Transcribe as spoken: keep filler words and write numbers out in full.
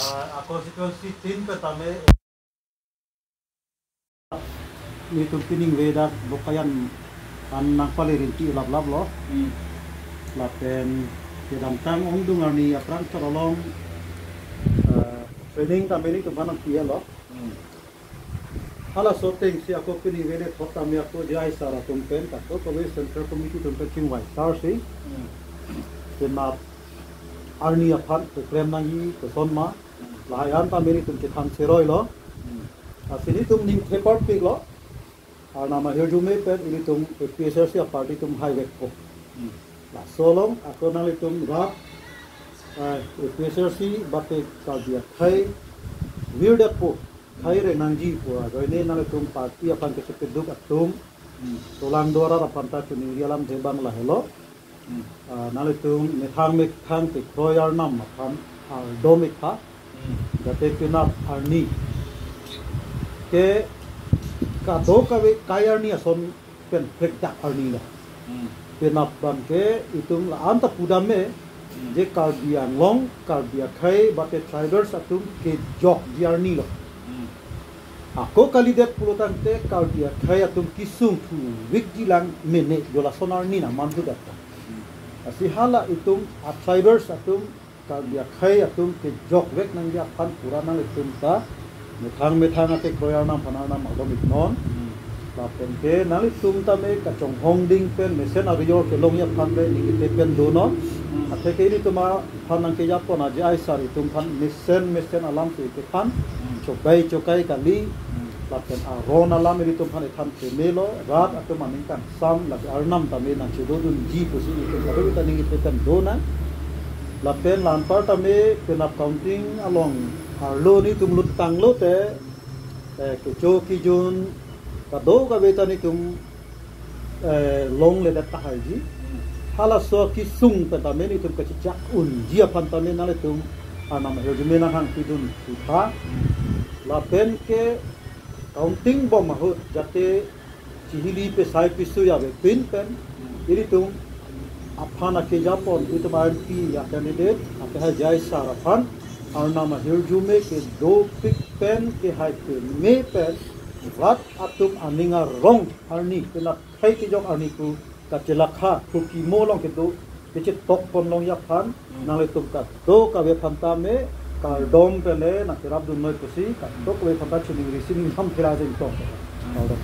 Ah, a constituency tin pen tame nelitum pining vedak Bokajan an nangpale rinti laplap lo. Hmm. Lapen kedamtang ongdung arni aphrang chot along, eh, training tame nelitum aphan nangpi lo. Hmm. Halaso atengsi ako pining vele thot tame ako J I sir atum pen, ako kave Central Committee atum pen chingvai sar si. Hmm. Penap arni aphan keklem nangji koson ma. Lahai an tame nelitum kethan cheroi lo. Hmm. Lasi nelitum ning theparpik lo. Arnam ahirjume pen ilitum A P H L C a party atum haivekpo. Hmm. Laso along ako nanglitum rat, eh, A P H L C bate Karbi akhei virdetpo, khei reng nangji pu ajoine nanglitum party aphan kachepeduk atum, hmm, tolang do arat aphan ta choningri alam je abang lahelo. Hmm. Ah, nanglitum methang methang kekroi arnam aphan ardom ik tha. Hmm. Jate penap arni ke kadokave kai arni ason pen phlekdak arni lo. Hmm. Penap abang ke itum la-an ta pudam me, hmm, je Karbi Anglong, Karbi akhei bate tribals atum kejokji arni lo. Hmm. Ako kalidet pulotangte Karbi akhei atum kesung thuvikji lang mene jo lason arni na manhudak ta. Hmm. Lasi hala itum a tribals atum Karbi akhei atum kejokvek nangji aphan pura nanglitum ta methang methang akekroi arnam aphan arnam ardom iknon. Hmm. Lapen ke nanglitum tame kachonghong ding pen mesen arior kelongji aphan le ning ite pen donon. Hmm. Athe ke ilitum aphan nangkejapon a J I sir itum aphan mesen mesen alam ke kethan. Hmm. Chokai chokai kali. Hmm. Lapen aron alam ilitum aphan ethan keme lo, rat atum aning kangsam, lake arnam tame nangchedodunji pusi itum kadokave ta ning ite pen donang. Lapen la-anpar tame penap counting along arlo nelitum luttang lote, eh, kecho kejun kadokave ta nelitum, eh, longledet tahaiji. Hmm. Halaso kesung pen tame nelitum kachechak unji aphan tame nanglitum arnam ahirjume nanghangpidun pu tha. Hmm. Lapen ke counting bom ahut jate chihili pesai pesui avepin pen, hmm, ilitum aphan akejapon, itum M P a candidate, ake hai J I sir aphan arnam ahirjume kedopik pen kehai keme pen rat atum aning arong arni penap khei kejok arni pu kachelakha, phuki mo along kedo kechetokpon longji aphan, hmm, nanglitum kadokave aphan tame kardom pen le nangkerapdun noi pusi kadokave aphan ta choningri sining ham thera jeng tong. Hmm. Kardom.